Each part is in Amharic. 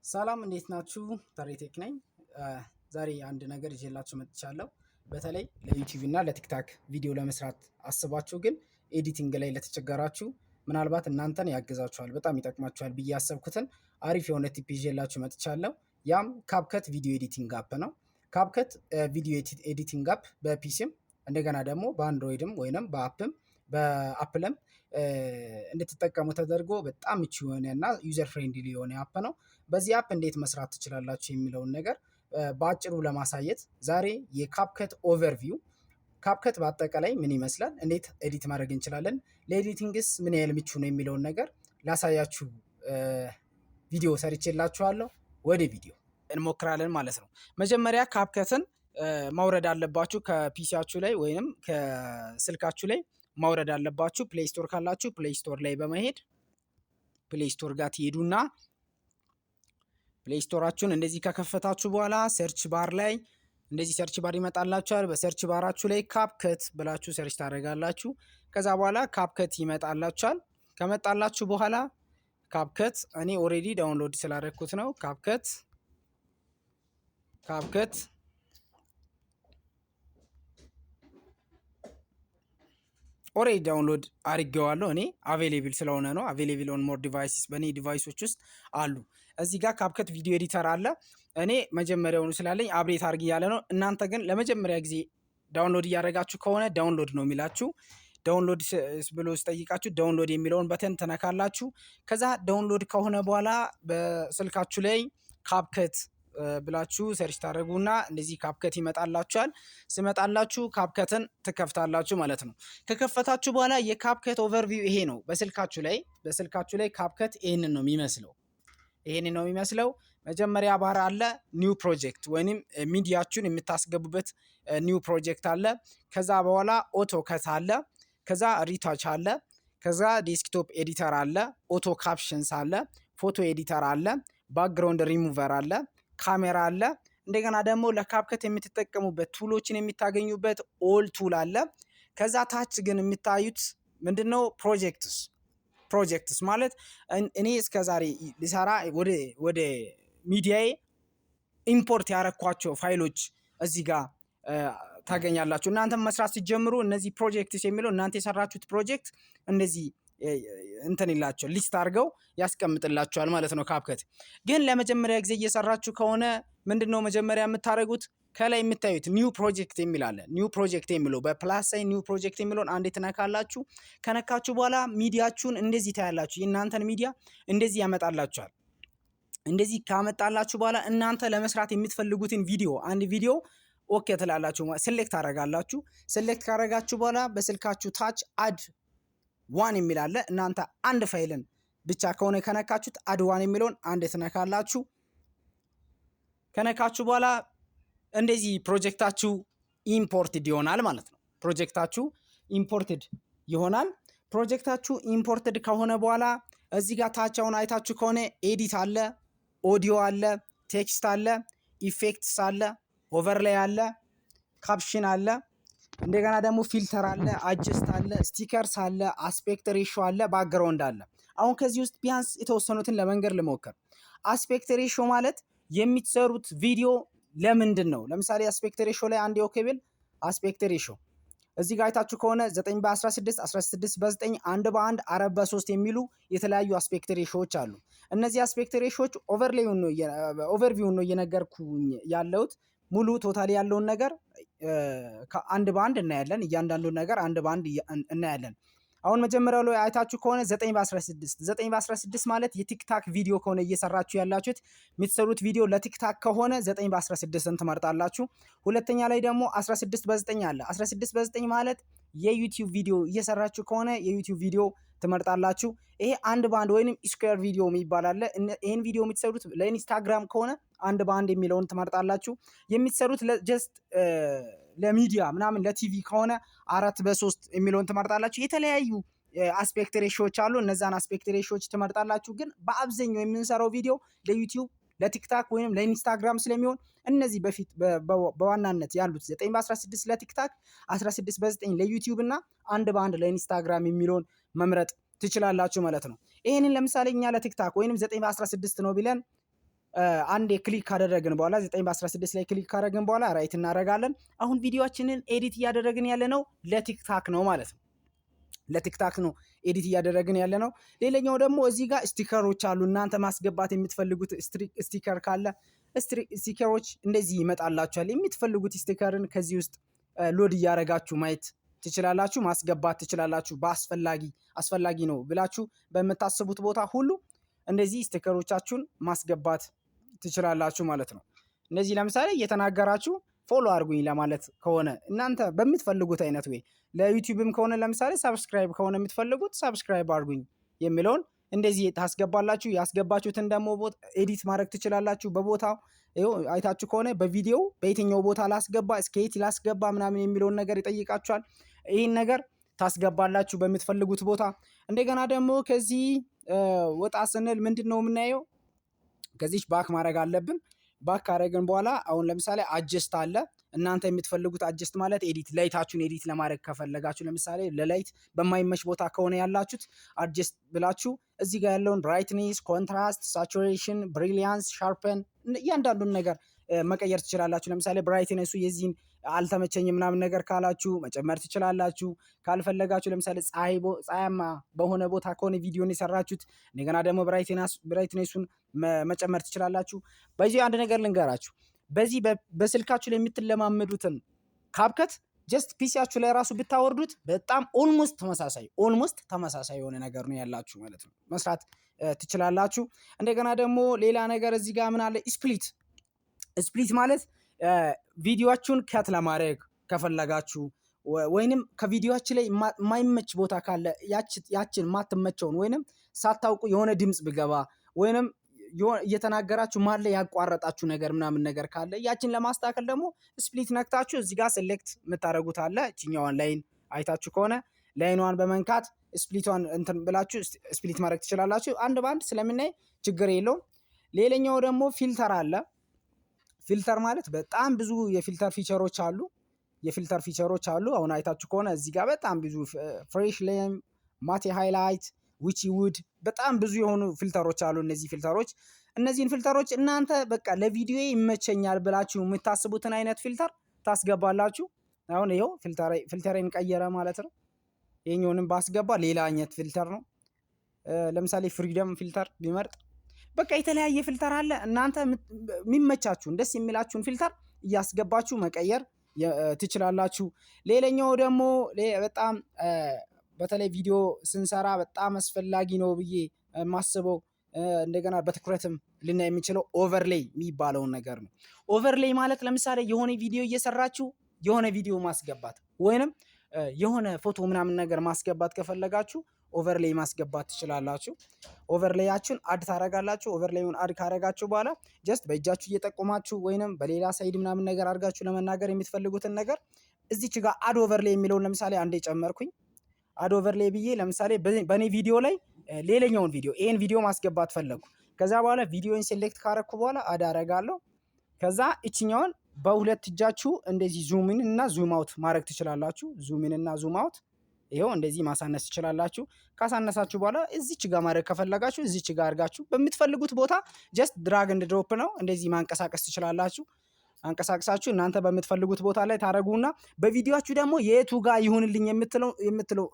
ሰላም እንዴት ናችሁ? ተሬቴክ ነኝ። ዛሬ አንድ ነገር ይዤላችሁ መጥቻለሁ። በተለይ ለ YouTube እና ለ TikTok ቪዲዮ ለመስራት አስባችሁ ግን editing ላይ ለተቸገራችሁ ምናልባት እናንተን ያግዛችኋል፣ በጣም ይጠቅማችኋል ብዬ ያሰብኩትን አሪፍ የሆነ tip ይዤላችሁ መጥቻለሁ። ያም CapCut video editing app ነው። CapCut video editing app በ PC ም እንደገና ደግሞ በአንድሮይድም ወይንም በአፕም በአፕልም እንድትጠቀሙ ተደርጎ በጣም ምቹ የሆነ እና user friendly የሆነ app ነው። በዚህ app እንዴት መስራት ትችላላችሁ የሚለውን ነገር በአጭሩ ለማሳየት ዛሬ የ CapCut overview፣ CapCut በአጠቃላይ ምን ይመስላል፣ እንዴት edit ማድረግ እንችላለን፣ ለ editing ስ ምን ያህል ምቹ ነው የሚለውን ነገር ላሳያችሁ ቪዲዮ ሰርቼላችኋለሁ። ወደ ቪዲዮ እንሞክራለን ማለት ነው። መጀመሪያ CapCut ን ማውረድ አለባችሁ፣ ከ PC ያችሁ ላይ ወይንም ከስልካችሁ ላይ ማውረድ አለባችሁ። Play Store ካላችሁ Play Store ላይ በመሄድ Play Store ጋር ትሄዱና Play Store ኣችሁን እንደዚህ ከከፈታችሁ በኋላ search bar ላይ እንደዚህ search bar ይመጣላችኋል። በ search bar ኣችሁ ላይ CapCut ብላችሁ search ታደርጋላችሁ። ከዛ በኋላ CapCut ይመጣላችኋል። ከመጣላችሁ በኋላ CapCut እኔ already download ስላደረግኩት ነው። CapCut already download አድርጌዋለሁ፣ እኔ available ስለሆነ ነው። Available on more devices፣ በእኔ device ኦች ውስጥ አሉ። እዚህ ጋር CapCut video editor አለ። እኔ መጀመሪያውኑ ስላለኝ update አድርግ እያለ ነው። እናንተ ግን ለመጀመሪያ ጊዜ download እያደረጋችሁ ከሆነ download ነው የሚላችሁ። Download ብሎ ሲጠይቃችሁ download የሚለውን button ትነካላችሁ። ከዛ download ከሆነ በኋላ በስልካችሁ ላይ CapCut ብላችሁ search ታደርጉና እንደዚህ CapCut ይመጣላችኋል። ሲመጣላችሁ CapCut ን ትከፍታላችሁ ማለት ነው። ከከፈታችሁ በኋላ የ CapCut overview ይሄ ነው። በስልካችሁ ላይ CapCut ይሄንን ነው የሚመስለው። ይሄንን ነው የሚመስለው። መጀመሪያ ባር አለ፣ new project ወይንም ሚዲያችሁን የምታስገቡበት new project አለ። ከዛ በኋላ auto cut አለ። ከዛ retouch አለ። ከዛ desktop editor አለ። Auto captions አለ። Photo editor አለ። ባክግራውንድ ሪሙቨር አለ። ካሜራ አለ። እንደገና ደግሞ ለ CapCut የምትጠቀሙበት tool ኦችን የምታገኙበት all tool አለ። ከዛ ታች ግን የምታዩት ምንድነው? Projects። Projects ማለት እኔ እስከ ዛሬ ልሰራ ወደ ሚዲያዬ import ያረኳቸው ፋይሎች እዚህ ጋር ታገኛላችሁ። እናንተም መስራት ሲጀምሩ እነዚህ projects የሚለው እናንተ የሰራችሁት ፕሮጀክት እንደዚህ እንትን ይላቸው list አድርገው ያስቀምጥላችኋል ማለት ነው። CapCut ግን ለመጀመሪያ ጊዜ እየሰራችሁ ከሆነ ምንድን ነው መጀመሪያ የምታደርጉት? ከላይ የምታዩት new project የሚል አለ። New project የሚለው በ plus sign new project የሚለውን አንዴ ትነካላችሁ። ከነካችሁ በኋላ ሚዲያችሁን እንደዚህ ታያላችሁ። የእናንተን ሚዲያ እንደዚህ ያመጣላችኋል። እንደዚህ ካመጣላችሁ በኋላ እናንተ ለመስራት የምትፈልጉትን ቪዲዮ አንድ ቪዲዮ okay ትላላችሁ፣ select ታደርጋላችሁ። Select ካደረጋችሁ በኋላ በስልካችሁ ታች add one የሚል አለ። እናንተ አንድ ፋይልን ብቻ ከሆነ ከነካችሁት add one የሚለውን አንድ ትነካላችሁ። ከነካችሁ በኋላ እንደዚህ ፕሮጀክታችሁ imported ይሆናል ማለት ነው። ፕሮጀክታችሁ imported ይሆናል። ፕሮጀክታችሁ imported ከሆነ በኋላ እዚህ ጋር ታቻውን አይታችሁ ከሆነ edit አለ፣ ኦዲዮ አለ፣ text አለ፣ effects አለ፣ overlay አለ፣ caption አለ፣ እንደገና ደግሞ filter አለ፣ adjust አለ፣ stickers አለ፣ aspect ratio አለ፣ background አለ። አሁን ከዚህ ውስጥ ቢያንስ የተወሰኑትን ለመንገር ልሞክር። Aspect ratio ማለት የምትሰሩት ቪዲዮ ለምንድን ነው? ለምሳሌ aspect ratio ላይ አንድ okay ብል aspect ratio እዚህ ጋር አይታችሁ ከሆነ 9 በ16፣ 16 በ9፣ 1 በ1፣ 4 በ3 የሚሉ የተለያዩ aspect ratio ዎች አሉ። እነዚህ aspect ratio ዎች overview ነው እየነገርኩኝ ያለሁት። ሙሉ totally ያለውን ነገር አንድ በአንድ እናያለን። እያንዳንዱን ነገር አንድ በአንድ እናያለን። አሁን መጀመሪያው ላይ አይታችሁ ከሆነ 9 በ16፣ 9 በ16 ማለት የ TikTok ቪዲዮ ከሆነ እየሰራችሁ ያላችሁት፣ የምትሰሩት ቪዲዮ ለ TikTok ከሆነ 9 በ16 ትመርጣላችሁ። ሁለተኛ ላይ ደግሞ 16 በ9 አለ። 16 በ9 ማለት የ YouTube ቪዲዮ እየሰራችሁ ከሆነ የ YouTube ቪዲዮ ትመርጣላችሁ። ይሄ አንድ በአንድ ወይንም square ቪዲዮ የሚባል አለ። ይህን ቪዲዮ የምትሰሩት ለ Instagram ከሆነ አንድ በአንድ የሚለውን ትመርጣላችሁ። የምትሰሩት just ለሚዲያ ምናምን ለቲቪ ከሆነ 4 በ3 የሚለውን ትመርጣላችሁ። የተለያዩ aspect ratio ዎች አሉ። እነዛን aspect ratio ዎች ትመርጣላችሁ። ግን በአብዛኛው የምንሰራው ቪዲዮ ለ YouTube፣ ለ TikTok ወይም ለ Instagram ስለሚሆን እነዚህ በፊት በዋናነት ያሉት 9 በ16 ለ TikTok፣ 16 በ9 ለ YouTube እና አንድ በአንድ ለ Instagram የሚለውን መምረጥ ትችላላችሁ ማለት ነው። ይህንን ለምሳሌ እኛ ለ TikTok ወይንም 9 በ16 ነው ብለን አንዴ click ካደረግን በኋላ፣ 9 በ16 ላይ click ካደረግን በኋላ right እናደርጋለን። አሁን ቪዲዮአችንን edit እያደረግን ያለ ነው ለ TikTok ነው ማለት ነው። ለ TikTok ነው edit እያደረግን ያለ ነው። ሌላኛው ደግሞ እዚህ ጋር sticker ኦች አሉ። እናንተ ማስገባት የምትፈልጉት sticker ካለ sticker ኦች እንደዚህ ይመጣላችኋል። የምትፈልጉት sticker ን ከዚህ ውስጥ load እያደረጋችሁ ማየት ትችላላችሁ፣ ማስገባት ትችላላችሁ። በአስፈላጊ አስፈላጊ ነው ብላችሁ በምታስቡት ቦታ ሁሉ እንደዚህ sticker ኦቻችሁን ማስገባት ትችላላችሁ ማለት ነው። እነዚህ ለምሳሌ እየተናገራችሁ follow አድርጉኝ ለማለት ከሆነ እናንተ በምትፈልጉት አይነት ወይ ለ YouTube ም ከሆነ ለምሳሌ subscribe ከሆነ የምትፈልጉት subscribe አድርጉኝ የሚለውን እንደዚህ ታስገባላችሁ። ያስገባችሁትን ደግሞ edit ማድረግ ትችላላችሁ። በቦታው አይታችሁ ከሆነ በቪዲዮው በየትኛው ቦታ ላስገባ፣ እስከ የት ላስገባ ምናምን የሚለውን ነገር ይጠይቃችኋል። ይህን ነገር ታስገባላችሁ በምትፈልጉት ቦታ። እንደገና ደግሞ ከዚህ ወጣ ስንል ምንድን ነው የምናየው? ከዚች back ማድረግ አለብን። Back ካደረግን በኋላ አሁን ለምሳሌ adjust አለ። እናንተ የምትፈልጉት adjust ማለት edit light ኣችሁን edit ለማድረግ ከፈለጋችሁ፣ ለምሳሌ ለ light በማይመች ቦታ ከሆነ ያላችሁት፣ adjust ብላችሁ እዚህ ጋር ያለውን brightness፣ contrast፣ saturation፣ brilliance፣ sharpen እያንዳንዱን ነገር መቀየር ትችላላችሁ። ለምሳሌ brightness ኡ የዚህን አልተመቸኝም ምናምን ነገር ካላችሁ መጨመር ትችላላችሁ። ካልፈለጋችሁ ለምሳሌ ፀሐያማ በሆነ ቦታ ከሆነ ቪዲዮን የሰራችሁት እንደገና ደግሞ brightness ኡን መጨመር ትችላላችሁ። በዚህ አንድ ነገር ልንገራችሁ። በዚህ በስልካችሁ ላይ የምትለማመዱትን CapCut just PC ያችሁ ላይ ራሱ ብታወርዱት በጣም almost ተመሳሳይ የሆነ ነገር ነው ያላችሁ ማለት ነው። መስራት ትችላላችሁ። እንደገና ደግሞ ሌላ ነገር እዚህ ጋር ምን አለ? Split። Split ማለት ቪዲዮአችሁን cut ለማድረግ ከፈለጋችሁ ወይንም ከቪዲዮአችሁ ላይ የማይመች ቦታ ካለ፣ ያችን የማትመቸውን ወይንም ሳታውቁ የሆነ ድምፅ ቢገባ ወይንም እየተናገራችሁ መሀል ላይ ያቋረጣችሁ ነገር ምናምን ነገር ካለ ያችን ለማስተካከል ደግሞ split ነክታችሁ እዚህ ጋር select የምታደርጉት አለ። እችኛዋን line አይታችሁ ከሆነ line ኗን በመንካት split ቷን እንትን ብላችሁ split ማድረግ ትችላላችሁ። አንድ በአንድ ስለምናይ ችግር የለውም። ሌላኛው ደግሞ filter አለ። Filter ማለት በጣም ብዙ የ filter feature ኦች አሉ። የ filter feature ኦች አሉ። አሁን አይታችሁ ከሆነ እዚህ ጋር በጣም ብዙ fresh lime፣ matte highlight፣ witchy wood በጣም ብዙ የሆኑ filter ኦች አሉ። እነዚህን filter ኦች እናንተ በቃ ለቪዲዮ ይመቸኛል ብላችሁ የምታስቡትን አይነት filter ታስገባላችሁ። አሁን ይኸው filter ኤን ቀየረ ማለት ነው። ይሄኛውንም ባስገባ ሌላ አይነት filter ነው። ለምሳሌ freedom filter ቢመርጥ በቃ የተለያየ filter አለ። እናንተ የሚመቻችሁን፣ ደስ የሚላችሁን filter እያስገባችሁ መቀየር ትችላላችሁ። ሌላኛው ደግሞ በጣም በተለይ ቪዲዮ ስንሰራ በጣም አስፈላጊ ነው ብዬ የማስበው፣ እንደገና በትኩረትም ልናይ የምንችለው overlay የሚባለውን ነገር ነው። Overlay ማለት ለምሳሌ የሆነ ቪዲዮ እየሰራችሁ የሆነ ቪዲዮ ማስገባት ወይንም የሆነ ፎቶ ምናምን ነገር ማስገባት ከፈለጋችሁ overlay ማስገባት ትችላላችሁ። Overlay ያችሁን add ታረጋላችሁ። Overlay ኡን add ካረጋችሁ በኋላ just በእጃችሁ እየጠቆማችሁ ወይንም በሌላ side ምናምን ነገር አድርጋችሁ ለመናገር የምትፈልጉትን ነገር እዚች ጋር add overlay የሚለውን ለምሳሌ አንዴ ጨመርኩኝ። Add overlay ብዬ ለምሳሌ በእኔ ቪዲዮ ላይ ሌላኛውን ቪዲዮ፣ ይሄን ቪዲዮ ማስገባት ፈለግኩ። ከዛ በኋላ ቪዲዮን select ካረኩ በኋላ add አረጋለሁ። ከዛ እችኛዋን በሁለት እጃችሁ እንደዚህ zoom in እና zoom out ማድረግ ትችላላችሁ። Zoom in እና zoom out ይኸው እንደዚህ ማሳነስ ትችላላችሁ። ካሳነሳችሁ በኋላ እዚች ጋር ማድረግ ከፈለጋችሁ እዚች ጋር አድርጋችሁ በምትፈልጉት ቦታ just drag and drop ነው፣ እንደዚህ ማንቀሳቀስ ትችላላችሁ። አንቀሳቅሳችሁ እናንተ በምትፈልጉት ቦታ ላይ ታደርጉና በቪዲዮአችሁ ደግሞ የቱ ጋር ይሁንልኝ የምትለው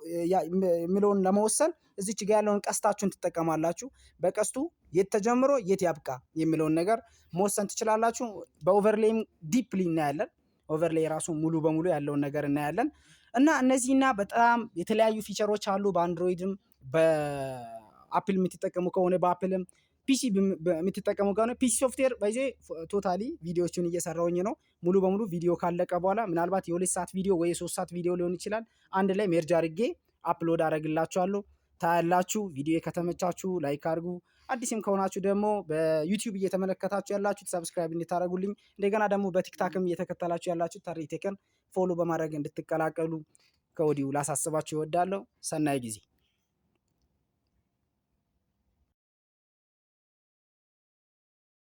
የሚለውን ለመወሰን እዚች ጋር ያለውን ቀስታችሁን ትጠቀማላችሁ። በቀስቱ የት ተጀምሮ የት ያብቃ የሚለውን ነገር መወሰን ትችላላችሁ። በ overlay ም deeply እናያለን። Overlay ራሱ ሙሉ በሙሉ ያለውን ነገር እናያለን። እና እነዚህና በጣም የተለያዩ feature ኦች አሉ። በ Android ም፣ በ Apple የምትጠቀሙ ከሆነ በ Apple ም፣ PC የምትጠቀሙ ከሆነ PC software by the way totally ቪዲዮዎችን እየሰራሁኝ ነው። ሙሉ በሙሉ ቪዲዮ ካለቀ በኋላ ምናልባት የ2 ሰዓት ቪዲዮ ወይ የ3 ሰዓት ቪዲዮ ሊሆን ይችላል። አንድ ላይ merge አድርጌ upload አደርግላችኋለሁ። ታያላችሁ። ቪዲዮ ከተመቻችሁ like አድርጉ። አዲስም ከሆናችሁ ደግሞ በ YouTube እየተመለከታችሁ ያላችሁት subscribe እንድታደርጉልኝ፣ እንደገና ደግሞ በ TikTok ም እየተከተላችሁ ያላችሁት ታሪ ቴክን follow በማድረግ እንድትቀላቀሉ ከወዲሁ ላሳስባችሁ እወዳለሁ። ሰናይ ጊዜ።